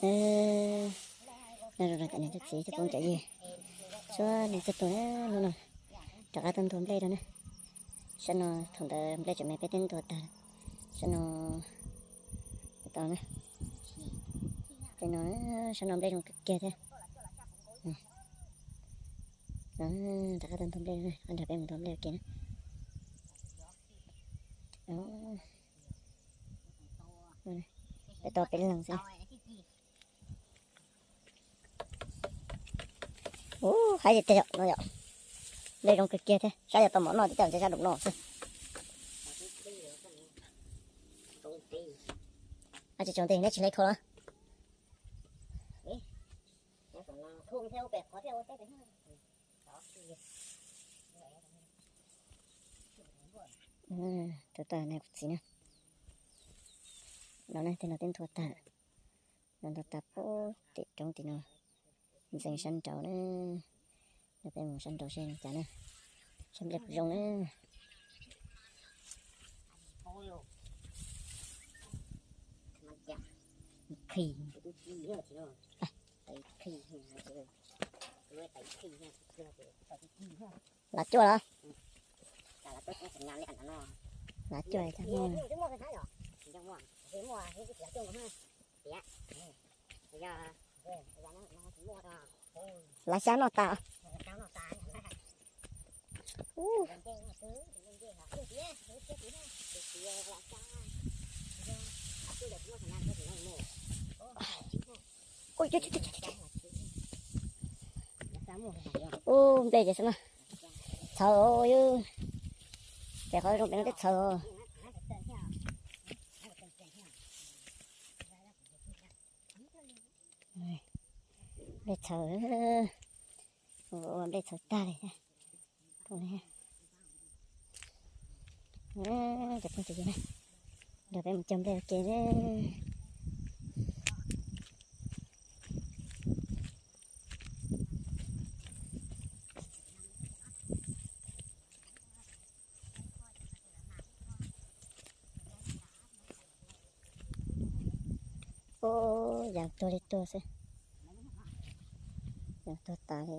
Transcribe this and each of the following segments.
Nyob zoo rau cov niam cov txiv cov phooj cov ywg, suav leej txhua tus na, hnub no rov qab tuaj nthua nplej rau na. Sab no thaum ntawd nplej tseem me peb twb nthua tag, sab no tau na. Tej no, sab no nplej zoo kawg kiag thiab. Rov qab tuaj nthua nplej, qhov nrog peb mus nthua nplej ua ke na. Peb tau peb leeg xwb. Ub, haib tiag tiag yom no yom. Nplej zoo kawg kiag thiab, sab yog tau mov noj tib co ntshe sab dum no xwb. Tsis tsaus nti neb tsis hle khau los? Tus tag ne kuv txiv na. No ne, tej no twb nthua tag. No nthua tag pem tim roob tim no, ntxeev sab nraud na. No peb mus sab nraud seb cas na, sab nplej puas zoo na. Lav cuaj los? Lav cuaj. Lav xyab noj tas. Ub, nplej ces xwb na. Txhawv, ces qhov zoo pem no twb txhawv. Nplej txhawv, ua nplej txhawv tag li. Cov phooj cov ywg na, nrog peb mus cog nplej ua ke. Ub, yas tuag li tuag xwb, yas tuag tas li.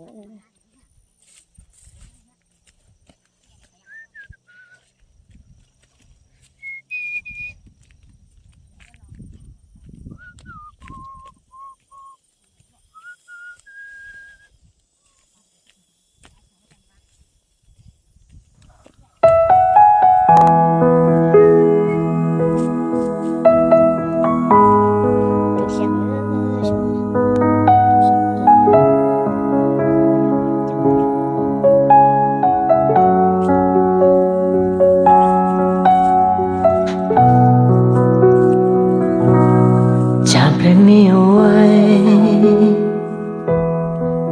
Chan pheej ni ua,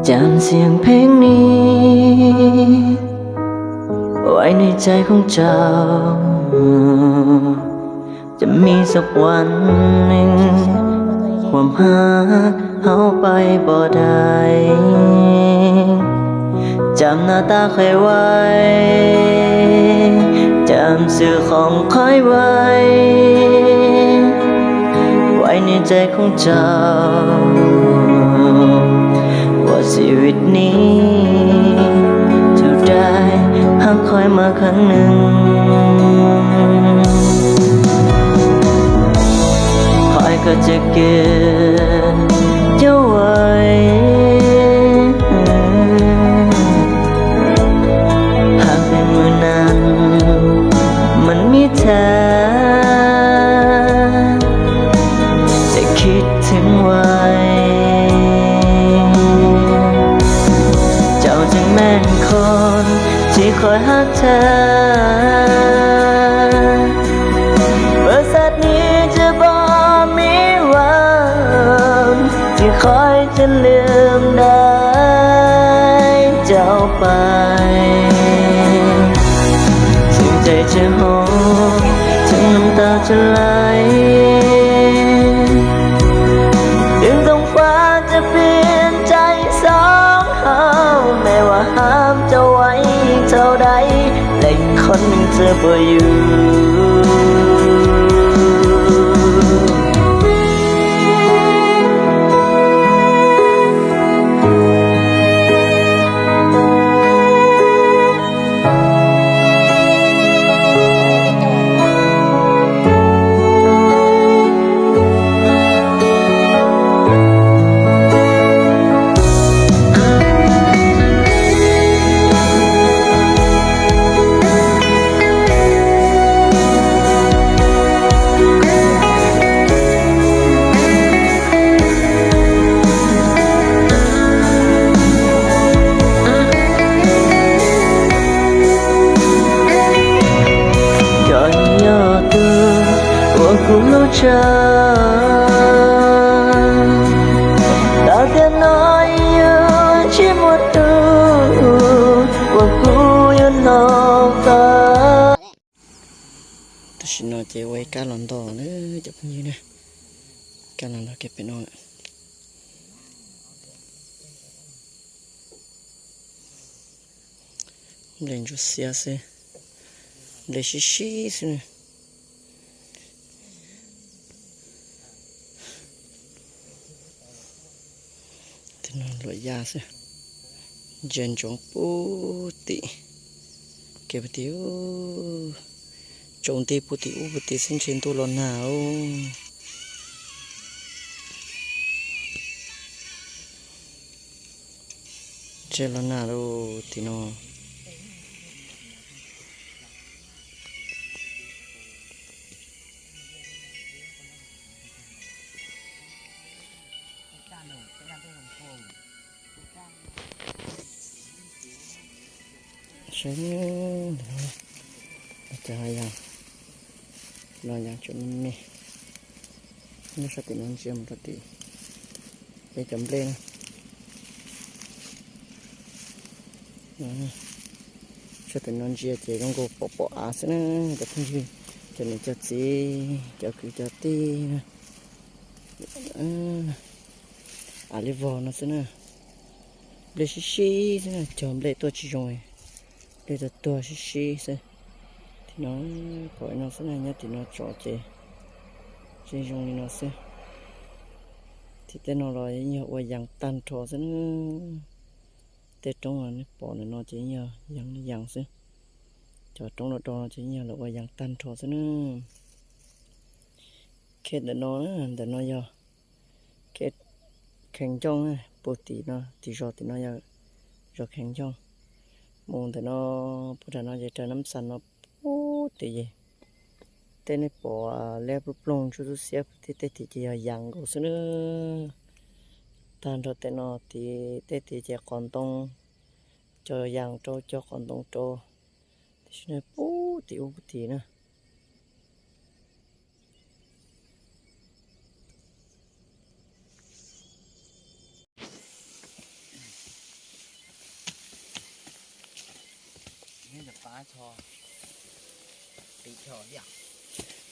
chan xiam pheej ni, ua nej txhais koob tsaug, cam mi xab puam neeg, huam hab hauv paib pov dai, cam na tab qhe vai, cam xwm khoom qhaiv vai, ua nej txhais koob tsaug, ua xib vij ni, tug dai, hab qhaiv mas khab neeg, qhaiv koj tsev ke, cov vai, hab peb mws nas, mas mi txhais, tseem khib txheeb vai, cau tseem meej khoom, tsis qhov hab txhais, pab xav ni tsis pom mi vas, tsis qhov tsis lwm dai cau pais, tseem cai tsis hoo, tseem num tau tsis lais, tseem zoo pab tsis pib txhais xoob hauv me vas hab cau vai txhau dai, leej qhov neeg txawj pom yus. Ces ua ib kab los nto na cov phooj ywg na, kab los nto kiag pem no. Nplej ntsuab xiab xwb, nplej sib sib xwb na. Tej no luam yaj xwb, ntsia ntsoov puag tim, kev puag tim, tsaus nti puag tim ub puag tim xwb ntshe ntuj los nag. Ntshe los nag lawm tim no. Saib, cov hav yas no yas tseem me me. Nyob sab tim no ntsia mus rau tim peb cov nplej na. Sab tim no ntsia ces zoo nkaus pom pom av xwb na cov phooj ywg, cov niam cov txiv, cov kwv cov tij na. Av li vog no xwb na. Nplej sib sib xwb na, cog nplej tuaj tsis zoo, nplej tuag tuag sib sib xwb. Tim no, pom no xwb na, nyob tim no tsom ces tseem zoo li no xwb. Tim tej no los yeej yog ua yees tag nrho xwb na. Tej roob nej pom ntawm no ces yeej yog yees yees xwb. Cov roob do do no ces yeej yog lawv ua yees tag nrho xwb na. Khej ntawm no, ntawm no yog khej Kheev Ncooj, puag tim no, tim zos tim no yog zos Kheev Ncooj. Mus ntawm no, puag nram no ces raws Nab Xas no puag tim es tej nej pom liab ploog ploog ntsuab ntsuab xiab puag tim tej tid ces yog yees nkaus xwb na. Tag nrho tej no tid, tej tid ces qos ntoo, cog yees rau, cog qos ntoo rau. Tiam sis puag tim ub puag tid na.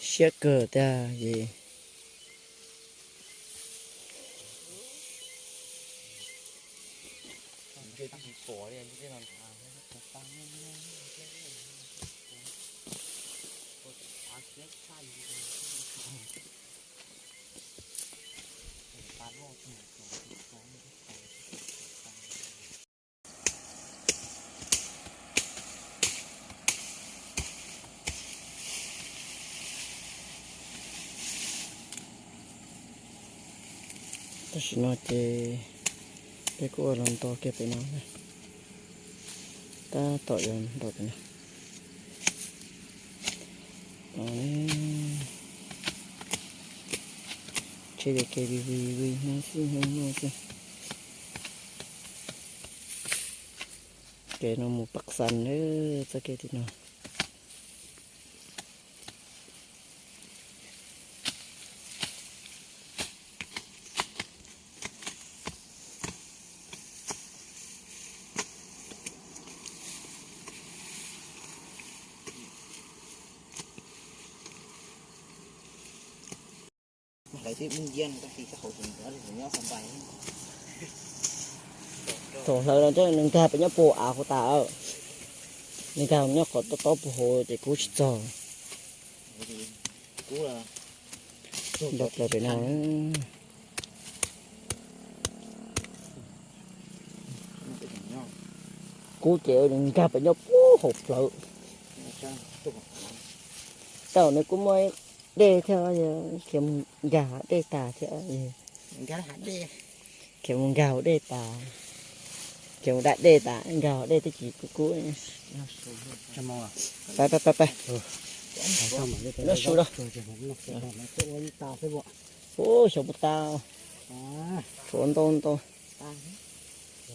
Siab kawg tiag es. Tam sim no ces peb kuj ua los nto kiag pem no, tab tom yuav nto pem no. Tsheb ces kev vij vij vij hnub xwb hnub xwb. Kev no mus Paj Xas lawm, txoj kev tim no. Thaum hlawv no nws nkag pem nyob puag av hauv tas, nws nkag nyob qhov tob tob puag hauv ces kub tsis txog. Nto plaws pem no. Kub ces nws nkag pem nyob puag hauv plawv. Thaum nws kuj muaj dej thiab, khiav mus nkag dej tas thiab. Khiav mus nkag hauv dej tas, khiav mus da dej tas, nkag hauv dej twb tsis kub kub. Pab pab pab pab. Ub, xyov puas tau. Tshuav ntau ntau.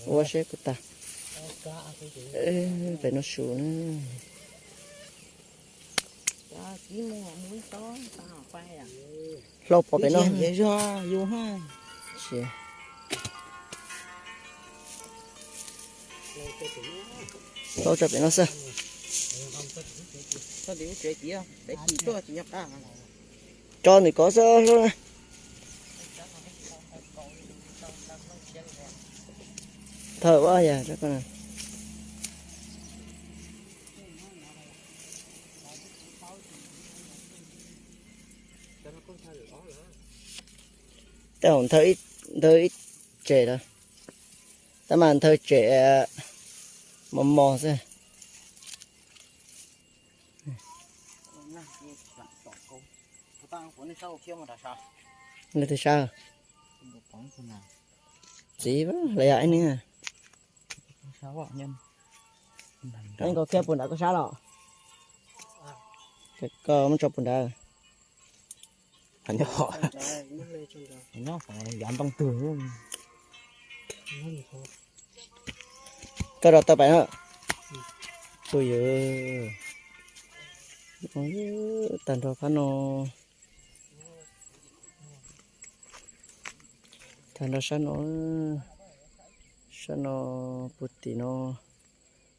Ua seb puas tau. Pem no su na. Hlau pov pem no. Hlau tso pem no xwb. Tso ntawm ko xwb. Thawj ua yog tej zaum nthawv ib tsem lawm, tab mas nthawv tsem mos mos xwb. Leej twg sab? Txiv, lawv yog ib neeg. Koj khiav puag nrad koj sab los? Koj muab tso puag nrad. Yav ntoo twg? Koj rau tau pais na. Phooj ywg, tag nrho phab no, tag nrho sab no, sab no, puag tim no,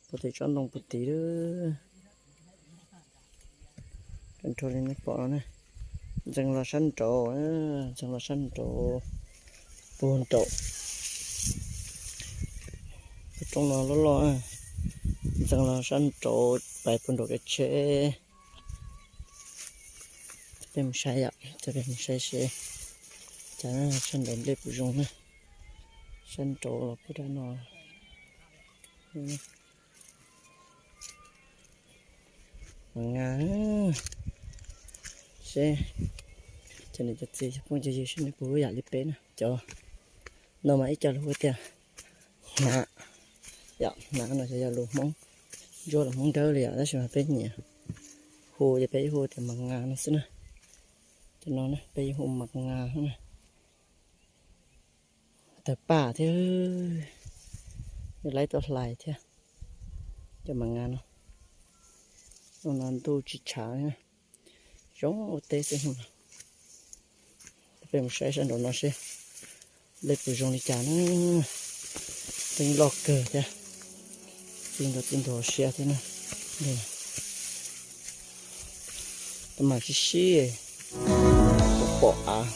puag tim tsob ntoo puag tim lawm. Nrho li nej pom no na, ntxeev los sab nraud, ntxeev los sab nraud, puag nraum, roob no loj loj, ntxeev los sab nraud pais puag nraum kev tsheb. Peb mus saib yom, peb mus saib seb cas sab nraud nplej puas zoo na. Sab nraud los puag nram no. Mas nga, seb cov niam cov txiv cov phooj cov ywg seb nws puas yam li peb na. Cov no mas ib co lus hu tias hnav, yom, hnav no xyov yog lus Hmoob Ntsuab los Hmoob Dawb li yom, tab sis mas peb nyiam hu ces peb hu tias mas nga no xwb na. Cov no peb yeej hu mas nga na. Tawg paj thiab, laib tuaj hlais thiab. Cov mas nga no, no ntuj tsis tshav li na, zoo ua teb xwb no. Peb mus saib sab nraum no seb nplej puas zoo li cas na. Teeb loj kawg thiab, txij nrog txij nrog siab thiab na. Tab mas sib sib pom av.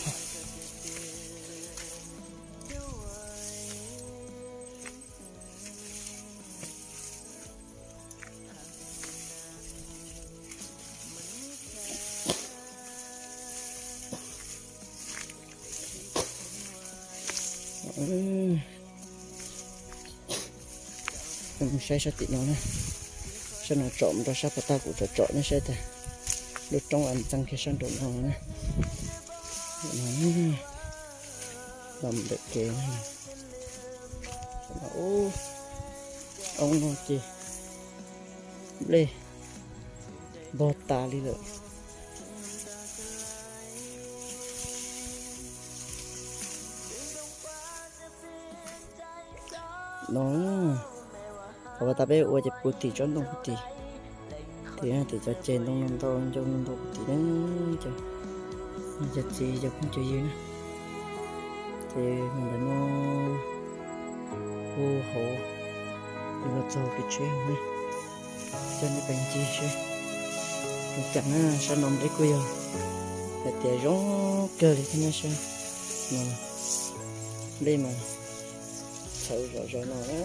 Saib sab tim no na, sab no tsom mus rau sab pov tag kuv tsom tsom nej saib tias lub roob ntxeev kiag sab nraum no na. Los mus ntawm kev ub, oob no ces nplej npog tas li lawm. No, qhov uas tas peb ua ces puv tim tsob ntoo puv tim, tim tim cov ceg ntoo no ntau ncau no ntau puv tim na, cov txiv cov phooj cov ywg na. Ces mus ntawm no hu hauv, los txog kev tsheb hauv na, coj nej pais ncig seb zoo cas na. Sab no nplej kuj yog hais tias zoo kawg li thiab na. Sab no nplej mas txhawv zom zaws no na.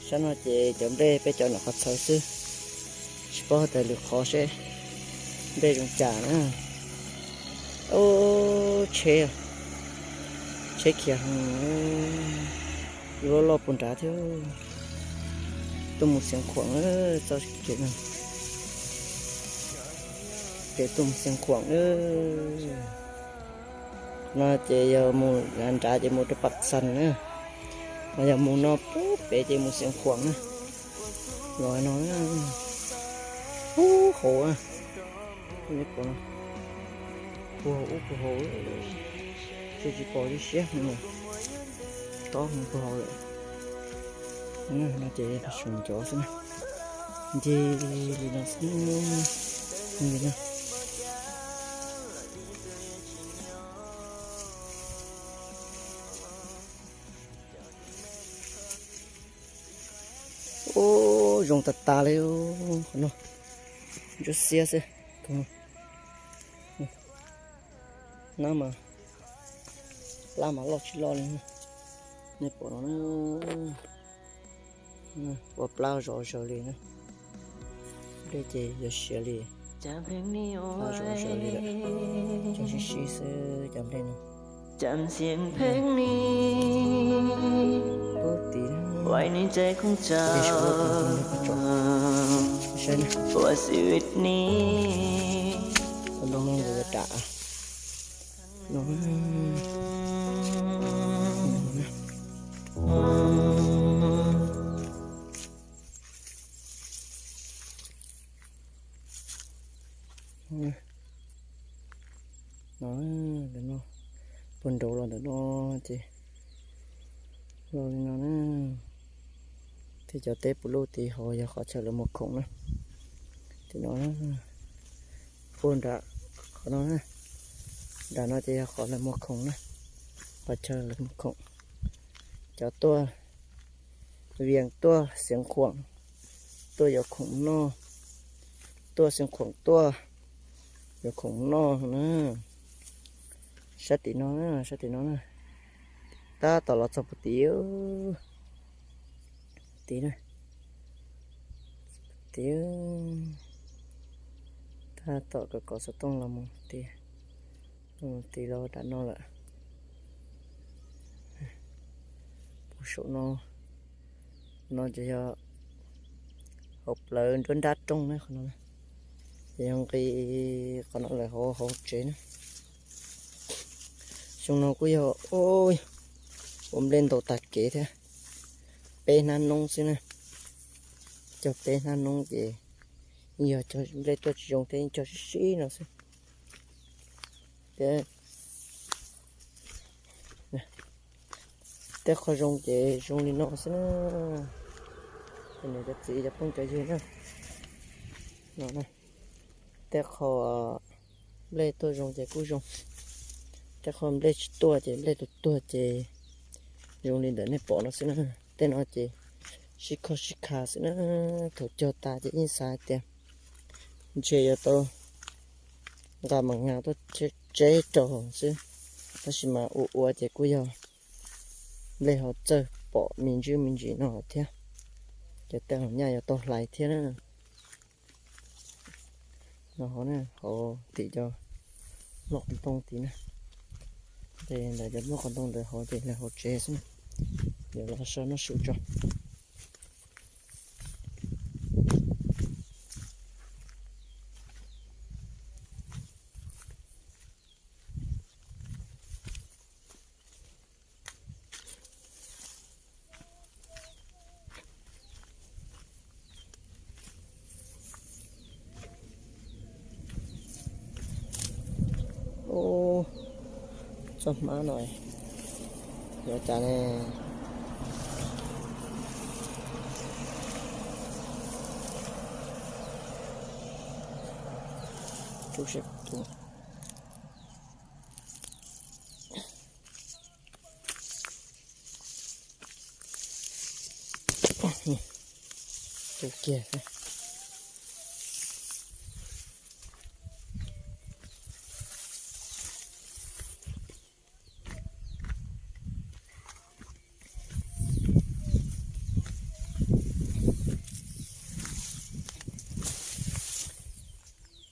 Sab no ces cov nplej peb cov nyuam qhuav txhawv xwb, tsis paub hais tias lwm qhov seb nplej zoo cas na. Ub, tsheb, tsheb khiav heev, lub loj loj puag nrad thiab. Tuaj mus Xeev Khuam, txoj kev no, kev tuaj mus Xeev Khuam na. No ces yog mus nrad ces mus rau Paj Xas na, ho yog mus no pub pem ces mus Xeev Khuam na. Los no puag hauv, puag hauv, puag hauv, tsis pom li siab heev, tob heev puag hauv lawm. No ces sum ncov xwb na, ncig li no xwb li na. Ub, Ub, zoo tas tas li qhov no, ntsuab xiab xwb. Nab mas, plab mas loj tsis loj li. Nej pom no na, ua plab zom zaws li na. Dej ces yuav siav li, plab zom zaws li lawm. Cov sib sib xwb cov nplej no. Ub, tid, saib na, ua lub no yuav dam no. No, ntawm no, puag nraud los ntawm no ces los li no na. Thiab cov teb puv luj tid hauv yog qhov chaw lawv muag khoom na. Tim no, puag nram qhov no na, nram no ces yog qhov lawv muag khoom na, qhov chaw lawv muag khoom. Cov tuaj Vias tuaj Xeev Khuam tuaj yuav khoom noj, tuaj Xeev Khuam tuaj yuav khoom noj na. Sab tim no, sab tim no na, tab tom los txog puag tim, tid na, tid, tab tom kov kov xov tooj los mus tid, tid los nram no lawm. Puag saum no, no ces yog hauv plawv nruab nrab rooj na qhov no, ces yog nqis qhov no lawm hauv hauv tsev na. Xyoo no kuj yog ua nplej ntau tag kev thiab, peb hnab noob xwb na, cog peb hnab noob ces yeej yog cog nplej tuaj tsis zoo thiab, yeej cog sib sib no xwb. Tej qho zoo ces zoo li no xwb na. Cov niam cov txiv cov phooj cov ywg na, no, tej qho nplej tuaj zoo ces kuj zoo, tej qho nplej tsis tuaj ces nplej tuag tuag ces zoo li ntawm nej pom no xwb na. Tej no ces sib khoj sib kha xwb na. Thaum cog tas ces yeej xav hais tias ntshe yuav tau nqa mas nqa tuaj tseb rau xwb, tab sis mas ua ua ces kuj yog nplej ho txawj pom me ntsis me ntsis no thiab, ces tej hauv nyaj yuav tau hlais thiab na. No hauv na, hauv tim cov nplooj qhov ntoo tid na, ces ntawm cov nplooj qhov ntoo ntawd hauv ces lawv hauv tsev xwb na, yuav los so noj su tso. Ub, txoj hmab no yuav cas ne? Tub seb puas tu. Tu kiag.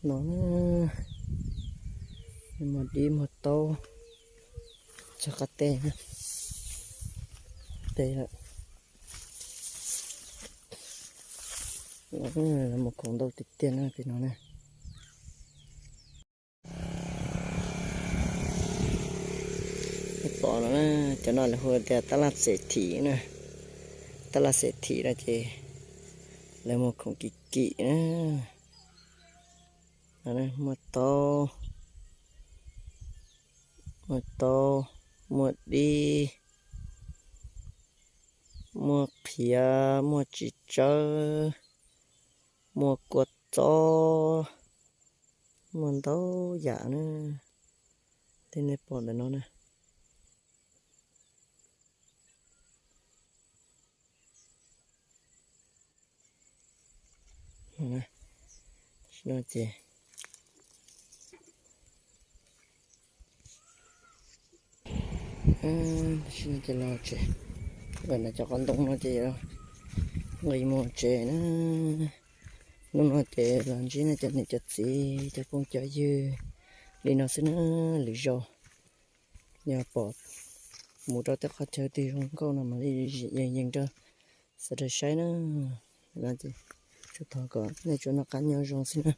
No, muag dib muag taub, txog qab teb, teb lawm. Muag khoom ntau tiag tiag na pem no na. Pom no na, cov no lawv hu tias tab laj xem thim na, tab laj xem thim no ces lawv muag khoom kim kim na. Muaj taub, muaj taub, muaj dib, muaj qhiav, muaj txiv tsawb, muaj kua txob, muaj ntau yam na. Tej nej pom ntawm no na. No ces, tam sim no ces los tsev, ntawm no cov qos ntoo no ces nqis mus tsev na. Hnub no ces los ntsib nej cov niam cov txiv cov phooj cov ywg li no xwb na. Lwm zaus yog pom mus rau tej qhov chaw twg zoo nkauj no mam li yees yees rau sawv daws saib na. Tsuas thov kom nej tsuas noj qab nyob zoo xwb na.